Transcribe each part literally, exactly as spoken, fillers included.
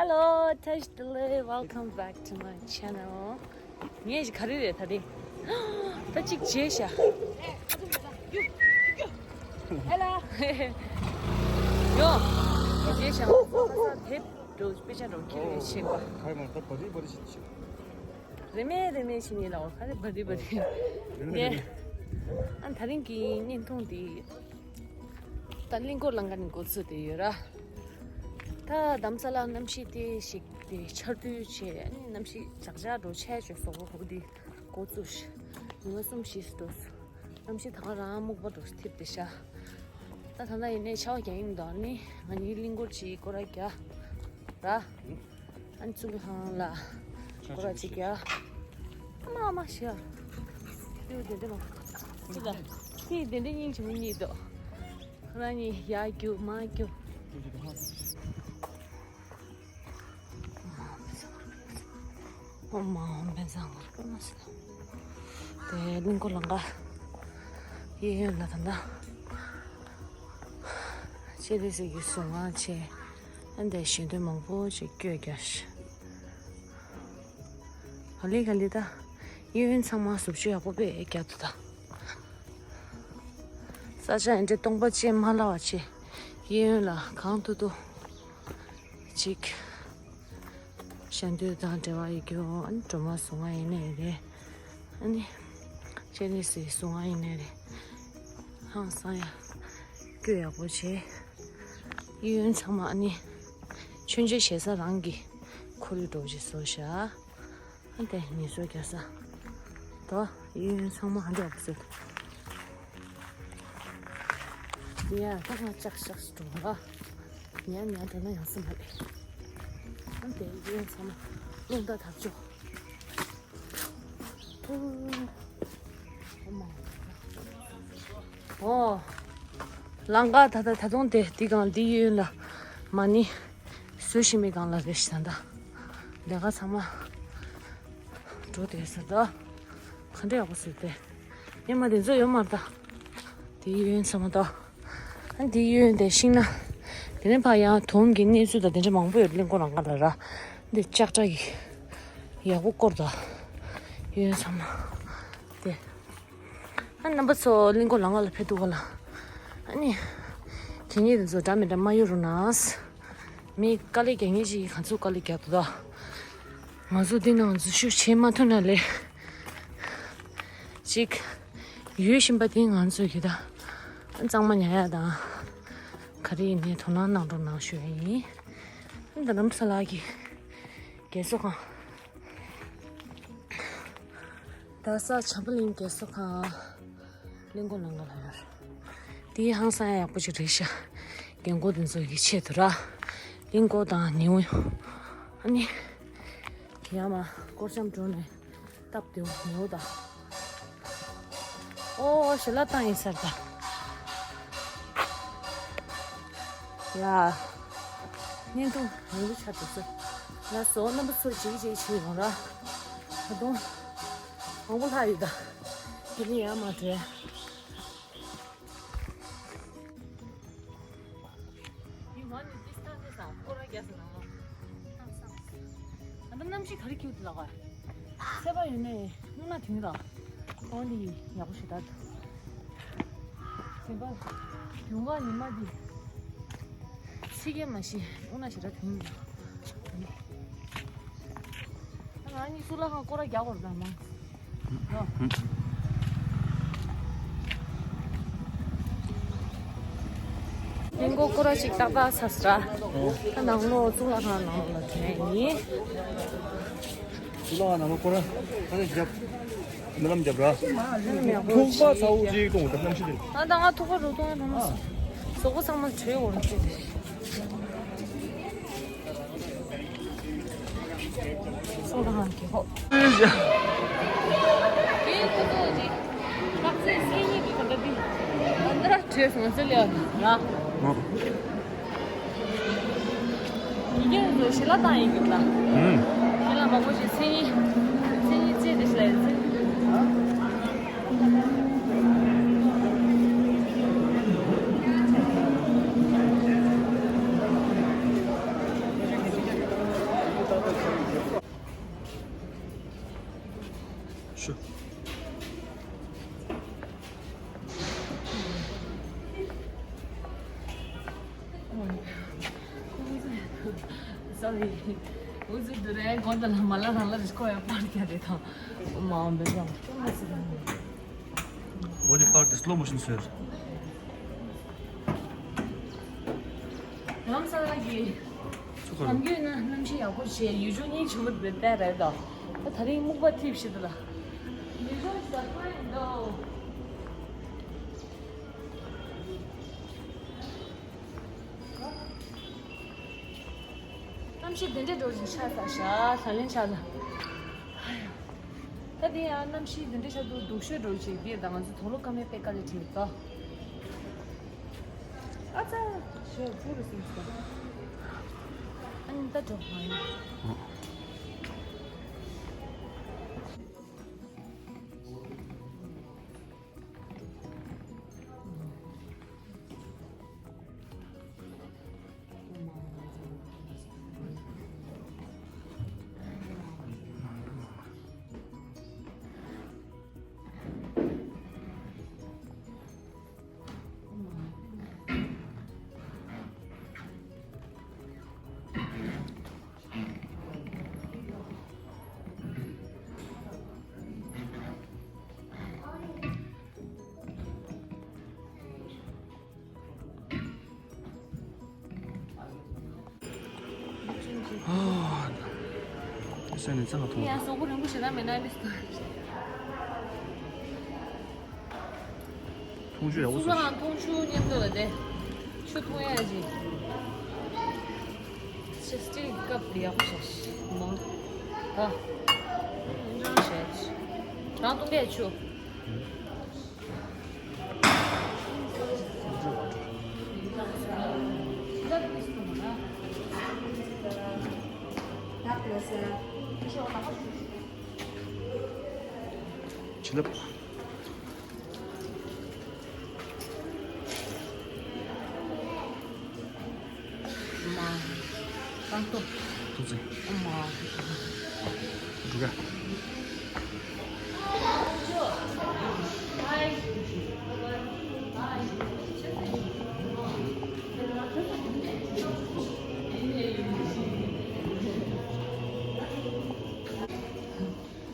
Hello, Tash Delay, welcome back to my channel. ངས་ག་རེ་རེད་ད་རེད། ད་གཅིག་བྱས་ཤག་ཡོ། བྱས་ཤག་དེབ་འགྲོ་དཔེ་ཆ་འགྲོ་ཁྱེར་ཡོད་ཤེས་པ། ག་རེ་མ་ད་བ་རི་བ་རི་ཞིག་ཞིག་རེ་མེ་རེ་མེ་ཞིག་ནི་ལ་འོ་ག་རེ་བ་རི་བ་རི། རེ་མེ་རེ་མེ། ཨ་ད་རིང་གི་བརྙན་ཐུང་འདི། ད་གླིང་སྐོར་ལང་ཀ་ནས་འགོ་ཚུགས་བསྡད་ཡོད་ར། ད་རྡ་རམ་ས་ལ་གནམ་གཤིས་དེ་ཞིག་དེ་ཆར་དུས་བྱས་ཨ་ནི་གནམ་གཤིས་ཇག་ཇག་འགྲོ་ཆས་བྱོས་སོག་པོ་གོ་དེ་འགོ་ཚུགས་ཤག་ཉི་མ་གསུམ་བཞི་འགྲོ་སོང་། གནམ་གཤིས་ད་ག་རང་སྨུག་པ་འགྲོ་ཐིབས་བསྡད་ཤག་ད་ད་ལྟ་ཡིན་ནའི་ཆར་པ་རྒྱག་ཡིན་མདོག་ནི་ང་གཉིས་གླིང་སྐོར་ཅིག་སྐོར་ར་རྒྱག་ར། ཨ་ནི་ཙུ་ལི་ཧང་ལ་སྐོར་ར་ཅིག་རྒྱག་མ་མ་ཤི་ཡ། ཏུ་དེ་འདྲ་མ། ཅི་ལ། ཏི་དེ་འདྲ་སྙིང་རྗེ་མོ་གཉིས་འདུག་ཁོ་རང་གཉིས་ཡར་རྒྱུག་མར་རྒྱུག་ཨོཾ་ཨཱཿཧཱུྃ་བཛྲ་གུ་རུ་པདྨ་སིདྡྷི། དེ་གླིང་སྐོར་ལང་ཀ་གཡས་གཡོན་ལ་ད་ལྟ་སྤྱན་རས་གཟིགས་ཀྱི་གཟུངས་སྔགས་བྱས། ཨ་འདས་ཞལ་འདོན་མང་པོ་ཞིག་བསྐྱོད་རྒྱག་ཤག་ག་ལེ་ག་ལེ་ད། གཡས་གཡོན་ཚང་མ་བཟོ་བཅོས་ཡག་པོ་དཔེ་རྒྱག་འདུག་ད། ས་ཆ་ཡིན་འདྲ་སྟོང་པ་ཅན་མ་ལྷག་པ་བྱས། གཡས་གཡོན་ལ་གང་ཐུབ་ཐུབ་ཅིག་ཞལ་འདོན་དང་འབྲེལ་བ་ཡོད་རྒྱུ་ཨ་ནི་སྒྲོལ་མ་གཟུངས་སྔགས་ཡིན་ནའི་རེད། ཨ་ནི་སྤྱན་རས་གཟིགས་གཟུངས་སྔགས་ཡིན་ནའི་རེད། ཧང་སང་ཡ་བསྐྱོད་ཡག་པོ་བྱས། གཡས་གཡོན་ཚང་མ་ཨ་ནི་མཆོད་མཇལ་བྱེད་ས་རང་གི་ཁོར་ཡུག་འདྲ་བོ་ཅིག་བཟོས་ཤག་ཨ་ནི་དེ་ངལ་གསོ་རྒྱག་ས་དོ། གཡས་གཡོན་ཚང་མ་ཧ་འདྲ་བཟོས་འདུག་ཡ་ད་ང་ལྕགས་ཤག་སུ་འགྲོ་བ། ཉ་ཉ་འགྲོ་ན་ཡོང་ས་མ་རེད། ཨ་ནི་དེ་གཡས་གཡོན་ཚང་མ་རླུང་རྟ་དར་ལྕོག་ཨོ། ལང་ཀ་ད་ད་ད་དུང་དེ་འདི་གང་འདི་གཡས་གཡོན་ལ་མ་ཎི་བཟོ་བཞིན་པའི་སྒང་ལ་རེད་ཤག་ད་ལས་ཀ་ཚང་མ་འགྲོ་བསྡད་ས་ད་ག་འདྲ་ཡག་པོ་བཟོས་ཏེ་ཉི་མ་དེ་ཚོ་ཡོད་མ་རེད་ད། འདི་གཡས་གཡོན་ཚང་མ་ད། ཨ་འདི་གཡས་གཡོན་དེ་ཤིང་ནགས། དེ་ནས་ཕར་ཡང་དོམ་གྱི་གནས་ཚུལ་དང་དེ་འདྲ་མང་པོ་ཡོད་གླིང་སྐོར་ལང་ཀ་ལ་ར། འདི་ལྕགས་དྲ་གི་ཡག་པོ་སྐོར་དང་། གཡས་གཡོན་ཚང་མ། དེ། ཨ་རྣམ་པ་ཚོ་གླིང་སྐོར་ལང་ཀ་ལ་ཕེབས་འདུག་ག་ལ། ཨ་ནི། གད་སྙིགས་དེ་ཚོ་འདྲ་མི་འདྲ་མ་གཡུག་རོགས་གནང་། མི་དཀའ་ལས་རྒྱག་མཁན་ཞིག་གིས་ག་ཚོད་དཀའ་ལས་རྒྱག་འདུག་ད། ང་ཚོ་འདི་ནང་འཛུལ་ཞུགས་བྱེད་མ་ཐུབ་ན་ལས། ཅིག་ཡོད་བཞིན་པ་དེ་ང་ཚོས་གི་ད། གཙང་མ་ཉར་ཡག་དང་། ག་རེ་ཡིན་ནའི་དོ་སྣང་གནང་རོགས་གནང་ཞུ་ཡ་ཡིན། ད་རྡ་རམ་ས་ལ་གི་རྒས་གསོ་ཁང་། རྡ་ས་བྱམས་པ་གླིང་རྒས་གསོ་ཁང་། གླིང་སྐོར་ལང་ཀ་ལ་ཡོད་རེད། དེའི་ཧང་སང་ཡག་པོ་ཅིག་རེད་ཤག་རྒན་གོག་དེ་ཚོ་གི་ཆེད་དུ་ར། གླིང་སྐོར་དང་ནེའུ། ཨ་ནི། དེ་ཡང་མ་སྐོར་ཤམ་འགྲོ་ནས་སྟབས་བདེ་བོ་ནེའུ་ད། ཨོ་ཞལ་ལག་བཏང་ཡིན་ས་རེད་ད། ཡ། བརྙན་ཐུང་ཉུང་རུ་ཆགས་འདུག་ས། ལགས་སོ། རྣམ་པ་ཚོ་ཅིག་ཅིག་བྱེད་ཡོང་ར། ད་དུང་མང་པོ་ལྷག་ཡོད་ད། དེ་ནི་ཡང་མ་བྲལ། ཡིན་ང་ནི་ཏིས་ཏང་ཏིས་ཨ་སྐོར་ར་རྒྱག་ས་ན། ཨ་ད་གནམ་གཤིས་ག་རེ་ཁྱེར་འདུག་ལགས། ཚད་པ་ཡོད་ནའི་སྔོ་ནག་དེང་ར། ཨོ་ནི་ཡག་པོ་ཞེ་དྲག་འདུག་དེ་པ་དུས་འགག་ཉི་མ་འདི་ཚིག་གེ་མ་ཤི་སྔོ་ནག་ཞེ་དྲག་དེང་འདུག་ང་གཉིས་གཙུག་ལག་ཁང་སྐོར་ར་རྒྱག་དགོས་རེད་ད་མ། ལིང་གོ་སྐོར་ར་ཅིག་ཏག་ཏག་ཚར་སོང་། ད་ནང་ལོགས་གཙུག་ལག་ཁང་ནང་ལ་འགྲོ་ཡ་ཡིན། གཙུག་ལག་ཁང་ནང་ལ་སྐོར་ར་ད་ནི་རྒྱབ། རྨི་ལམ་རྒྱབ་ར། ཐུག་པ་ཚ་བོ་ཅིག་གཏོང་དང་གནམ་གཤིས་དེ། ད་ད་ང་ཐུག་པ་རུ་གཏོང་ཡ་ཐོག་མ་སོང་། གཟུགས་པོ་ཚང་མ་བྲོས་འོང་ཅིག་སོང་ད་ཧང་གི་ཧོ། ཨེ་ཡ། དེའི་ཁོ་ཚོ་ཅིག་ལྷག་ཚེས་ཚེས་གཉིས་ཀྱི་ག་འདྲ་འདི། འདི་ར་བྲོས་སོང་ཚེ་ལེ་ཡ་ང་། ཡི་གེ་རུ་ཞལ་ལག་བཏང་ཡིན་གྱི་ལ། ཞལ་ལག་མང་པོ་ཞིག་མཚན་ཉིད། མཚན་ཉིད་བཅས་ཏེ་ཞལ་ལག་མཚན་ཉིད། Sure. Sorry. Who's it today? Go to la mala la la ko ya par kya de tha. Ma be ja. What the part slow motion sir. རང་ས་ལ་གི། ཚུགས་ཁ་ལ། གང་ཡོད་ན་གནམ་གཤིས་ཡག་པོ་བྱས་ཡུལ་ལྗོངས་སྙིང་རྗེ་པོ་དེ་བལྟས་རེད་དོ། ད་ད་རིང་སྨུག་པ་འཐིབས་ཤིག་འདུག་ལ། ཡུལ་ལྗོངས་ཟ་ཁང་ཡིན་དོ། གནམ་གཤིས་དེ་འདྲའི་འགྲོ་བཞིན་ཤ་ཟ་ཤ་ལ་ལེན་ཆགས་ལ། ད་དེ་ཡང་གནམ་གཤིས་འདི་འདྲ་ཆགས་འདུག་སྡུག་ཤོས་འགྲོ་ཅིག་འདིར་དང་ང་ཚོ་དོ་ལོ་ཀ་མའི་པེ་ཀ་ལི་ཁྲིད་ཏོ། ཨ་ཙ། ཞོ་བུ་རུ་སིང་སོ། ཨ་ནི་ད་འགྲོ་མ་ཡིན། ཨ། ས་ནས་རྩ་ལ་ཐོངས། ཡ་སོག་པོ་རིང་པོ་ཞེ་དྲག་མེད་ན་ཨ་ནི་སྟོན། འཐུང་ཆུ་ཡག་པོ་བཟོ་ཤིག། སུ་ལའང་འཐུང་ཆུ་མཉམ་དུ་ལ་དེ། ཆུ་འཐུང་ཡ་ཅིག་ཅི་སྟིལ་ཀབ་དེ་ཡག་པོ་བྱ་ཤིག་མང་། ད། འདྲ་བྱས་ཅིག་རང་འཐུང་པའི་ཆུ། བྱིན་རླབས། མ། རྐང་ཐོག་ཐུགས་རྗེ། ཨོ་མ། འགྲོ་ག་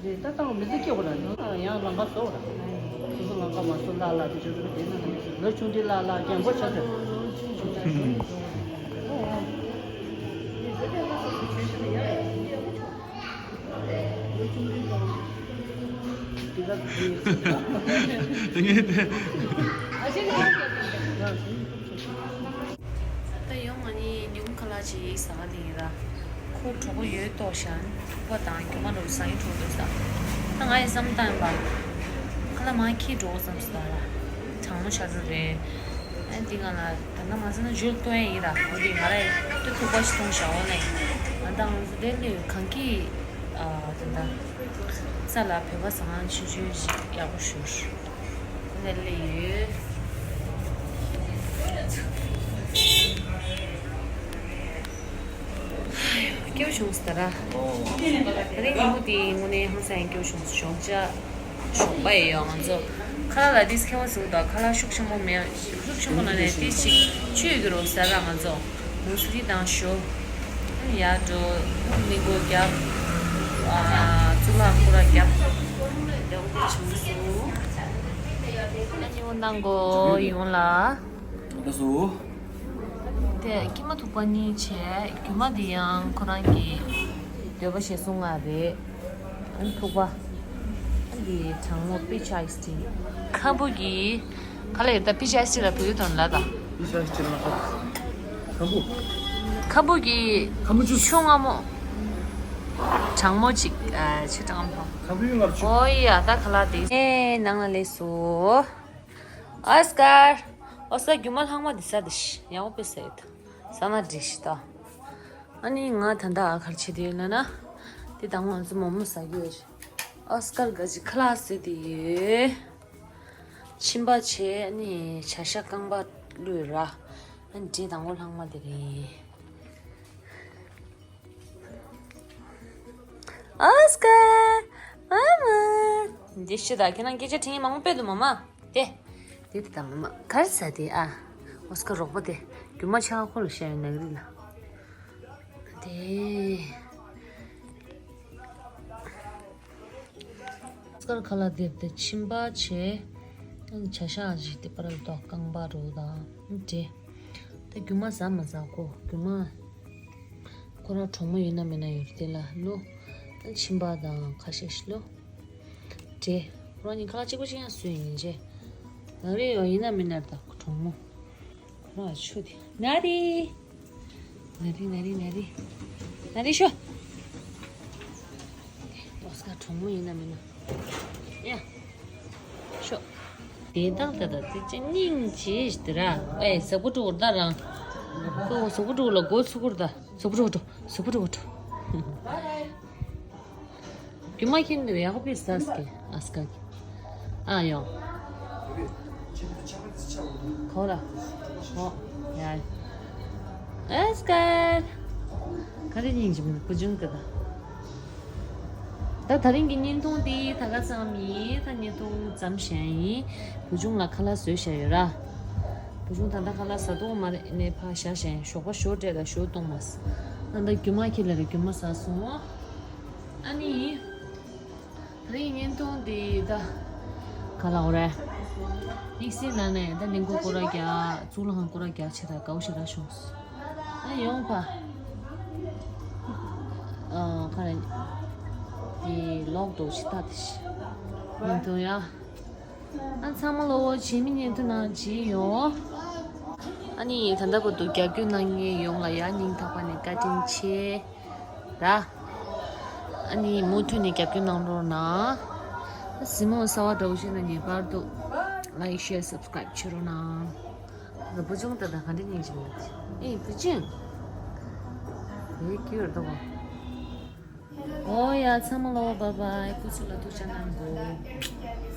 རེད། ད་བཏང་མི་ཚེ་སྐྱེལ་བ་ར་ཡང་ཡང་ལང་ཀ་བཟོ་བ་ར། སོ་སོ་ལང་ཀ་མ་བཟོ་ལ་ལ་དེ་ཆོས་དེ་ན་ལོ་ཆུང་དུས་ལ་ལ་རྒན་པོ་ཆགས་ཏེ། དེ་ངས་དེ། ད་ཡོང་ང་ནི་ཉུང་ཁ་ལག་ཅིག་ཟ་ག་དེ་ཡིན་ར། ཁོ་གྲོད་ཁོག་ཡོད་ཏོག་ཤ་ཐུག་པ་དང་རྒྱུ་མ་འགྲོ་ཟ་ཡི་གྲོགས་འདུག་ས། ད་ང་ཡི་བསམ་སྟངས་ཡིན་པ། ཁ་ལག་མར་འཁྱེར་འགྲོ་བསམ་སོང་ད་ར། གྲང་མོ་ཆགས་འགྲོ་རེད། ཨ་འདི་ང་ལ་ད་ལྟ་མ་ཟ་ན་འཇུ་ལྟོ་ཡ་ཡིན་ར། འོ་འདི་ང་ར་ཡི་ཏུ་ཐུག་པ་ཞིག་འཐུང་བཞག་འོ་ལེ། ང་ད་ང་ཚོ་དེ་ལས་གང་གི་ཨ་ད་ད་ས་ལ་བོད་པ་ཟ་ཁང་ཆུང་ཆུང་ཞིག་ཡག་པོ་ཞུ། ལས་ལས་ཡོད། སྐྱོ་བྱུང་སྟ་ར། ད་རིང་ཉིན་མོ་དེ་དངོས་གནས་ཧང་སང་སྐྱོ་བྱུང་། ཞོགས་ཇ་ཞོགས་པ་ཡི་ཡོད་ང་ཚོ། ཁ་ལག་ལ་དེས་ཁེ་བ་ཟུག་དང་ཁ་ལག་ཤུགས་ཆེན་པོ་མེད། ཤུགས་ཆེན་པོ་ན་ནས་དེ་ཞིག་ཆུ་ཡོད་ཀྱི་རོ་ཟེར་ར་ང་ཚོ། མུ་སུ་རི་དང་ཞོ། ཡ་འགྲོ། མི་མགོ་རྒྱབ། ཨ་གཙུག་ལག་ཁོ་ར་རྒྱབ། དེ་འོ་དེ་བྱུང་སོང་། ཨ་ཉི་འོ་ནང་གོ་ཡོང་ལ། ད་སུ། དེ་ཀྱེ་མ་ཐུག་པ་གཉིས་བྱས། རྒྱུ་མ་དེ་ཡང་ཁོ་རང་གི་འདོད་པ་བཞེས་སོང་ང་རེད། ཨ་ནི་ཐུག་པ། ཨ་འདི་གྲང་མོ་པི་ཆ་ཨའི་སི་ཊི། ཁ་བུ་གི། ག་ལ་ཡོད་ད་པི་ཆ་ཨའི་སི་ཊི་ལ་བོད་ཡིག་ཐོག་ནས་ལབ་ད། པི་ཆ་ཨའི་སི་ཊི་ལ་ཁ་བུ། ཁ་བུ་གི། ཁ་བུ་ཆུ། ཆུ་མངར་མོ། གྲང་མོ་ཅིག་ཨ་ཆུ་གྲང་མོ། ཁ་བུ་ཡོད་ལ་ཆུ། ཨོ་ཡ་ད་ག་ལ་དེ། ཨེ་ནང་ལ་སླེབས་སོ། ཨོ་སྐར། ཨོ་སྐར་རྒྱུ་མ་ལྷག་མ་འདི་ཟ་དེ་ཤི་ཡག་པོ་དཔེ་ཟ་ཡོད་ད། ཟ་ན་འགྲིག་ཤི་ད། ཨ་ནི་ང་ད་ལྟ་ཨ་ཁར་ཆེ་དེ་ལ་ན། དེ་དང་ང་ཚོ་མོག་མོག་ཟ་གི་ཡོད་ཤི། ཨོ་སྐར་ག་ཅི་ཁ་ལག་ཟེར་དེ་ཡོད། ཕྱིན་པ་བྱས་ཨ་ནི་བྱ་ཤ་རྐང་པ་བླུགས་ར། ཨ་ནི་འབྲས་དང་པོ་ལྷག་མ་དེ་རེད། ཨོ་སི་ཀར། མ་མ། འདི་ཤི་ད་ཁྱེད་རང་སྐད་ཆ་དྲིས་མང་པོ་དཔེ་འདུག་མ་མ། དེ། དེ་དེ་ད་མ་མ་གར་ས་དེ་ཨ། ཨོ་སི་ཀར་རོགས་པ་དེ། རྒྱུ་མ་ཆག་ཁོ་ལ་བཤད་ཡོད་ནག་རི་ལ། དེ། ཨོ་སི་ཀར་ཁ་ལག་དེབ་དེ་ཕྱིན་པ་བྱས། བྱ་ཤ་ཞིག་དེ་པར་ལ་ཏོག་རྐང་པ་རུ་དང་འདྲེ། ད་རྒྱུ་མ་ཟ་མ་ཟ་གོ་རྒྱུ་མ། ཁོ་རང་གྲོགས་མོ་ཡིན་ན་མིན་ན་ཡོད་དེ་ལ་ལོ། ད་ཕྱིན་པ་དང་ཁ་ཤས་ཤིག་ལོ། འདྲེ། ཁོ་རང་གཉིས་ཁ་ལག་གཅིག་པ་གཅིག་ཡང་བཟོས་ཡིན་རྗེ། ནག་རི་ཡོད་ཡིན་ན་མིན་ན་ད་གྲོགས་མོ། ཁོ་རང་ཆུ་དེ་ནག་རི། ནག་རི་ནག་རི་ནག་རི། ནག་རི་ཤོ། ཨོ་སི་ཀར་གྲོགས་མོ་ཡིན་ན་མིན་ན། ཡ། ཤོ། དེ་དང་ད་ད་དེ་ཅི་སྙིང་རྗེ་ཞིག་དེ་ར། ཨེ་ཟ་གུ་ཀྲུ་གུར་ད་རང་། ཁོ་ཟ་གུ་ཀྲུ་གུ་ལ་མགོ་ཚུ་གུར་ད། ཟ་གུ་ཀྲུ་གུ་ཀྲུ། ཟ་གུ་ཀྲུ་གུ་ཀྲུ། རྒྱུ་མ་ཁྱེར་འདུག་ཡག་པོ་ཟ་སྐད་ཨ་སྐད་ཀྱི། ཨ་ཡོང་། ཁོ་ལ། ཁོ། ཡ། ཨ་སྐད། ག་རེ་སྙིང་རྗེ་མི་འདུག་བུ་ཆུང་གི་ད། ད་ད་རིང་གི་བརྙན་ཐུང་འདི་ད་ག་ཙམ་ཡིན། ད་བརྙན་ཐུང་ཙམ་ཞིག་ཡིན། བུ་ཆུང་ལ་ཁ་ལག་བཟོས་བཞག་ཡོད་ར། བུ་ཆུང་ད་ལྟ་ཁ་ལག་ཟ་གཏོང་མ་རེད་ནས་ཕར་བཞག་བཞག་ཡིན། ཞོགས་པ་ཞོ་སྤྲད་ད་ཞོ་གཏོང་མ་ཟ། ད་ལྟ་རྒྱུ་མ་ཁྱེར་ལ་རེ་རྒྱུ་མ་ཟ་སོང་། ཨ་ནི། ད་རིང་བརྙན་ཐུང་འདི་ད་ག་ལ་འོ་རེད། དམིགས་བསལ་ནང་ནས་ད་ནིང་ཁོ་སྐོར་ར་རྒྱག་གཙུག་ལག་ཁང་སྐོར་ར་རྒྱག་ཆེ་ད་དགའ་བོ་ཞེ་དྲག་བྱུང་སོང་། ཨ་ཡོང་ཕ། ཨ་ག་རེ། འདི་ལོག་འགྲོ་ཆེ་ད་དེ་ཤི། བརྙན་ཐུང་ཡ། ཨ་ཚང་མ་ལོ་བོ་བྱེད་མི་ཉན་ཐུ་ནང་བྱེད་ཡོང་། ཨ་ནི་ད་ལྟ་བར་དུ་རྒྱབ་སྐྱོར་གནང་མཁན་ཡོངས་ལ་ཡང་སྙིང་ཐག་པ་ནས་བཀའ་དྲིན་ཆེ། ར། ཨ་ནི་མུ་མཐུད་ནས་རྒྱབ་སྐྱོར་གནང་རོགས་གནང་། གཟིགས་མོ་གསར་པ་འདྲ་བོ་ཞིག་ན་ངེས་པར་དུ་like share subscribe བྱེད་རོགས་གནང་། ད་བུ་ཆུང་ད་ད་ག་འདྲ་སྙིང་རྗེ་མོ་ཨེ་བུ་ཆུང་། ཨེ་ཁྱོད་ད་བ། ཨོ་ཡ་ཚང་མ་ལོ་bye bye སྐུ་གཟུགས་ལ་ཐུགས་ཅག་གནང་དགོས།